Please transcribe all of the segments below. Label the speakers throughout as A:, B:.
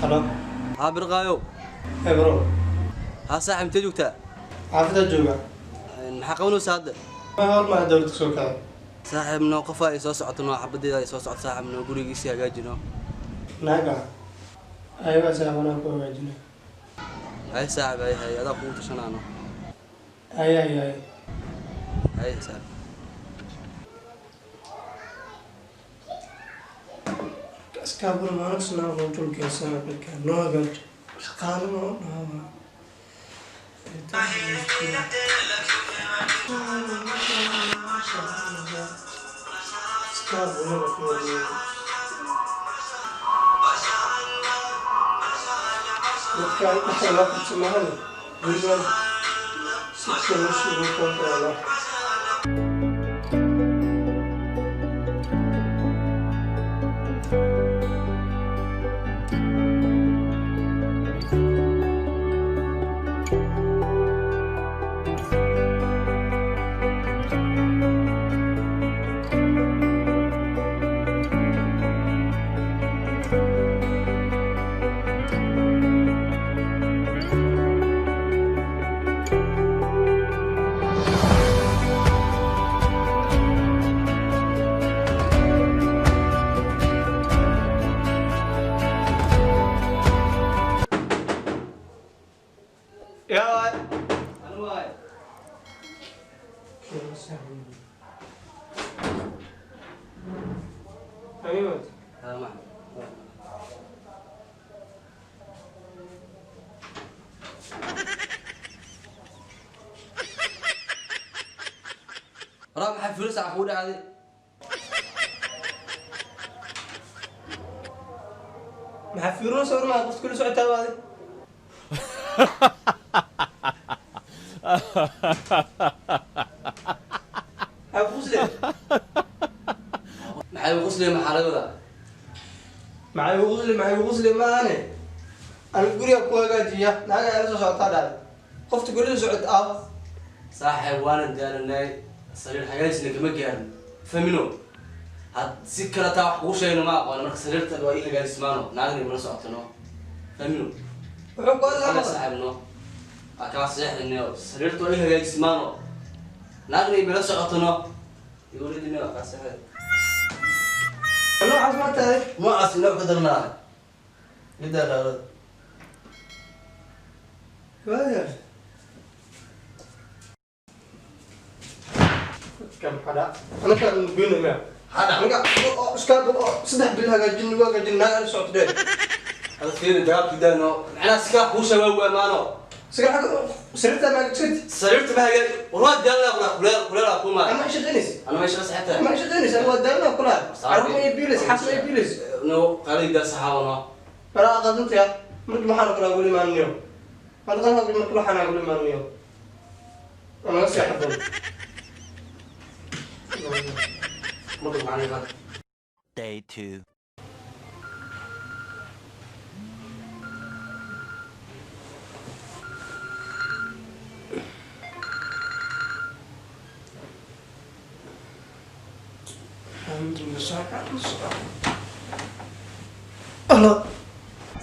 A: Halo.
B: Haa Birqaayow.
A: Hey bro.
B: Haa saaxiib, intee joogtaa?
A: Xaafadda jooga.
B: Maxaa qabanaysaa hadda?
A: Ma hawl maaha, dowladda soo kacay.
B: Saaxiib, noo qofaa ay soo socoto, noo xabadeeda ay soo socoto saaxiib, noo gurigiisii hagaajino.
A: Naaga ayagaa saaxiib, anaa ku hagaajina.
B: Hay saaxiib, hay hay, adaa kugu tashanaano.
A: Ay ay ay.
B: Hay saaxiib.
A: Iskaabul maanagsnaa rujulkeesana markaa noo hagaajo shaqaale ma u dhahaa. Iskaabulada fiiriyo dadkaan dhexda loo qabto maahan, gurigan si kale shugu kontaroolo.
B: Yaa waay? Anu waay.
A: Ayuu.
B: Haa macna. Waraa maxay fiiro saac kugu dhacday?
A: Maxaa fiirino sawir maa qof kula socotaa waadi? Maxaa ku qusle?
B: Maxay u quslee? Maxaa laga wadaa?
A: Maxay ugu qusli? Maxay ugu qusli maahane, anigu guriga ku hagaajiya, naaga ila soo socotaa dhacday, qofta guriga socota ah.
B: Saaxiib, waana daalanay, sariir hagaajisna kama gaarin, famino had si kale taa wax kugu sheegno ma aqoon. Marka sariirta waa ii hagaajismaano, naagna imala socotano, famino.
A: Wuxuu ku
B: ana
A: hadlaa.
B: Saaxiibno waa kaa seexdinayo, sariirta waa ii hagaajismaano, naagna imala socotano, iwalidina waa kaa seexday.
A: Noocaas ma tahay?
B: Noocaas inoo ka darnaa middaa qaadada.
A: Waaya kan maxaa dhac? Anaka goyna miya?
B: Hadha.
A: Aniga iska 3 bil hagaajin, nagu hagaajin, naaga ila socota dheer.
B: Hada fiiri, dagaalkii daano, macnaha si kala kuu sheega waa maano.
A: Siga xagga sariirta ma hagaajisad?
B: Sariirta ma hagaaj, war waa daalna, qura kuleel kuleel ku ma.
A: Ama shaqaynaysa?
B: Ana meesha la saxibta.
A: Ma shaqaynaysa? Waa daalna kula carruur ma biilis, xas ma biilis.
B: No qalida saxaabano.
A: Balaa qadantaya markii maxaan kula guli maaniyo marka marka waxaan guli maaniyo ana seexdo.
B: Marka macnaha
C: Day 2.
A: Halo.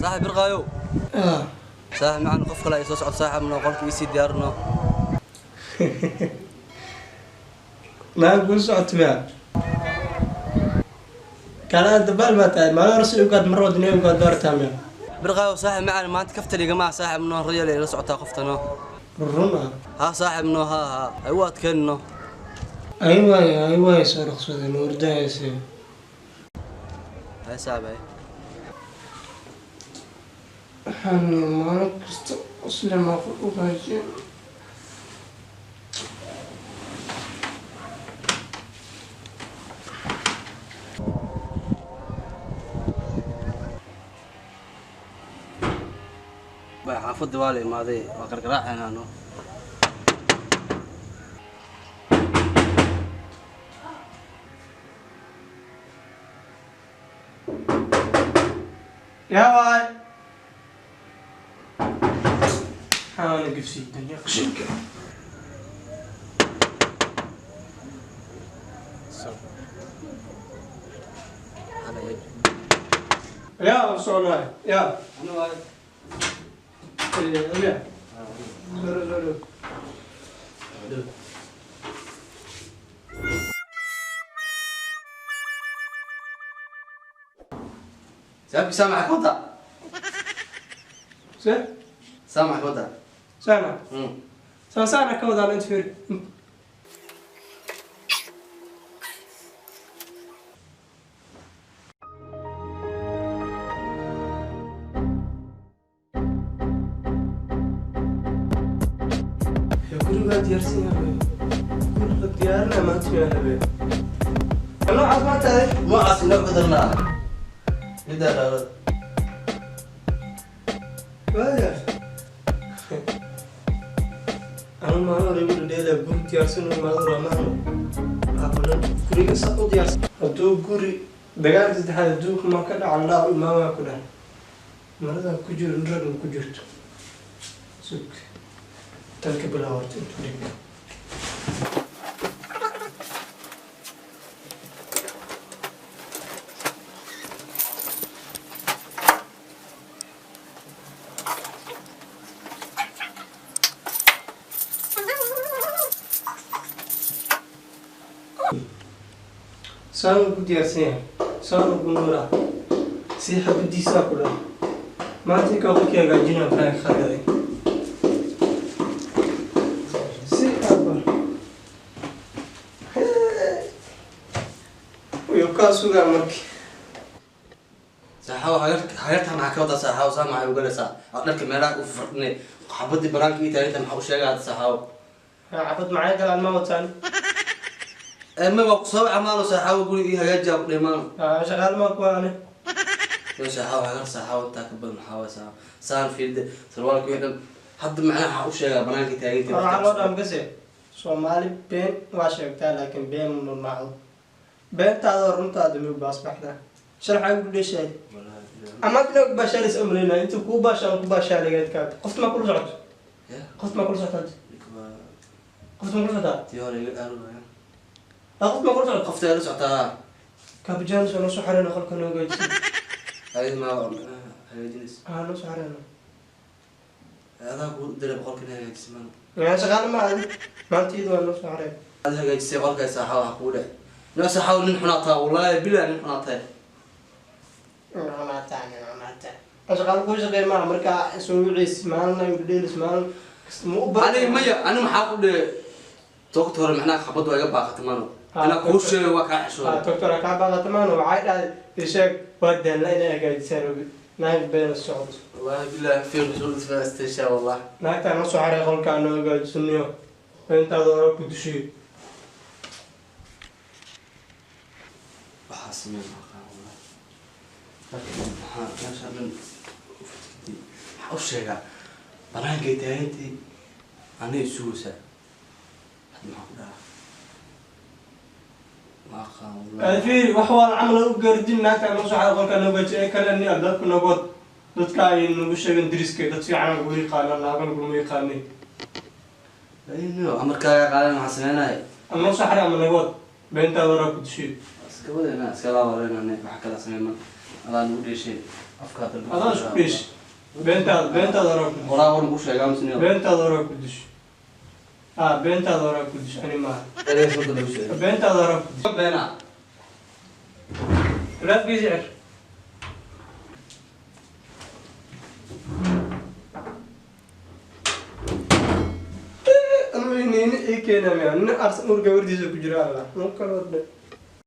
B: Saaxib Birqaayow. Saaxib macaan, qof kale ay soo socod saaxib, no qolka isii diyaarno.
A: Naag kuu socota miya? Kala dabaal baa tahay, maalin hore si ugaad mar wadna ugaad doortaa miya?
B: Birqaayow saaxib macaan, maanta kaftaliga maa saaxib, no riyal ay la socotaa qoftano.
A: Run ah?
B: Haa saaxib, no haa haa, ay u adkeenno.
A: Ay waay ay waay, soo dhaqsadeen hurdayase.
B: Hay saaxib, hay.
A: Waxaan maalin kasta qosle maa ku hagaajin.
B: Bay xaafadda waa la imaaday, waa qarqaraacaynaa.
A: Yaa waay, waxaana gafsiy dunya qashinka. Yaa soconaya yaa?
B: Ana waay.
A: Ya soro soro.
B: Saaxiibki, saamaxa ka wadaa?
A: Se?
B: Saamaxa ka wadaa?
A: Sana saan saana ka wadaan inta fiir. Gurigaa diyaarsan yahay, guriga diyaarinaya maanta miyaa habe noocaas maanta aday?
B: Noocaas inoo bedelnaa middaa dhaalada.
A: Waaya anu maalin hore igu dhadheelaya guri diyaarsan oo maalin hore amaano aabadan guriga sa u diyaarsan. Hadduu guri dagaalka saddexaad adduunka ma ka dhacan laa imaamaa ku dhahan maradan ku jiro in ragna ku jirto. Sug, tan ka bilaab horta, intuu dhig. Saan ku diyaarsan yahay, saan ugu nuuraa si xabadiisaa ku dhaha. Maanta inkaa qolkii hagaajinaa maxaa ka khagaday si aba wayuu kaa sugaa marki.
B: Saaxaw, hagarta maxaa ka wadaa? Saaxaw, saa maxay ugalaysaa dharka meelaha u fardhine, xabadii banaanka ii taaganta maxaa u sheegaa hadda, saaxaw?
A: Xabad maxay galaan ma wataan.
B: Ma waa kusoo camaalo, saaxaw, guriga ii hagaajiyaa ku dhimaano.
A: Shaqaale maa ku aane.
B: Yo saaxaw, hagar saaxaw intaa ka badan maxaa waay, saaxaw? Saan fiirde sarwaalka wixii dhan hadda macnaha waxaa u sheegaa banaanka taaganta.
A: Waxaa loo dhaam kase Soomaali been waa sheegtaa, laakiin been ma macdo. Beentaada runtaada miyuu baasbaxdaa? Sharxaa ugu dheshaay ama adina baashaalis umaleynaa inta kuu baashaan ku baashaaligeedkaa. Qofta maa kula socoto? Qofta maa kula socotaa? Qofta maa kula socotaa?
B: Tii hore iga dhaarubaya.
A: Qofta maa kula socoto?
B: Qofta la socotaa.
A: Kaabijaanis waa noo soo xareyna, qolka noo hagaajisay.
B: Ayad maa hagaajinaysa?
A: Aa, noo soo xareyna.
B: Adaa kuu diray boqolka in hagaajisa maana.
A: Yaa shaqaale ma aadi maanta, iyada waa noo soo xarey.
B: Aad hagaajisay qolka, saaxaw, waxa kugu dhec no saaxaw, nin xunaa tahay, wallaahi bilaa nin xunaa tahay.
A: Shaqaale kuu shaqeey maaha markaa soo wiciis maalina indhadheelis maalin kasta ma u
B: Ani maya, ani maxaa ku dhe toogta hore macnaha xabad waa iga baaqatay mano. Inaa kuu sheego waa kaa xishooday.
A: Doctora kaa baaqata maano, waxay dhahday isheeg waa daalna inay hagaajisaan ogi naag beena socdo.
B: Wallaahi bilaa fiir soo isfaastay wallah.
A: Naagtaa noo soo xaray qolkaa noo hagaajisaniyo intaada hore ku dushiyo.
B: Waxaa sameyn ma aqaan wallah, laakiin maxaa meesha dhan u fatigtay? Maxaa u sheegaa? Banaankay taagantay, anay sugaysaa hadda, maxaa ku dhahaa? Ma aqaan wallah.
A: Fiiri, wax waa camal u gaardin. Naagtaa noo soo xaray qolkaa noo hagaajiyo ee kale ni albaabka nogood dadka ay nagu sheegan deriska dad fiican lagu yaqaana, naagan laguma yaqaanay.
B: Ayno amarkaaga qaadan, maxaa sameynaya?
A: Ama noo soo xaray ama nagood beentaada hore ku dushiyo.
B: Iska wadayna, iska laabaleyna, wax kala sameyn adaa nagu dheeshay afkaa dalba.
A: Adaa isku dheesh beentaada, beentaada hore ku dushiyo.
B: Horaa war maku sheegaa mise?
A: Beentaada hore ku disho, beentaada hore ku disho, ani maaha. Beentaada hore ku disho.
B: Beena.
A: Albaabkiisa xir. Nin ii keenamaya nin arsan ur gabardiisa ku jira alla nuu kala wadhe.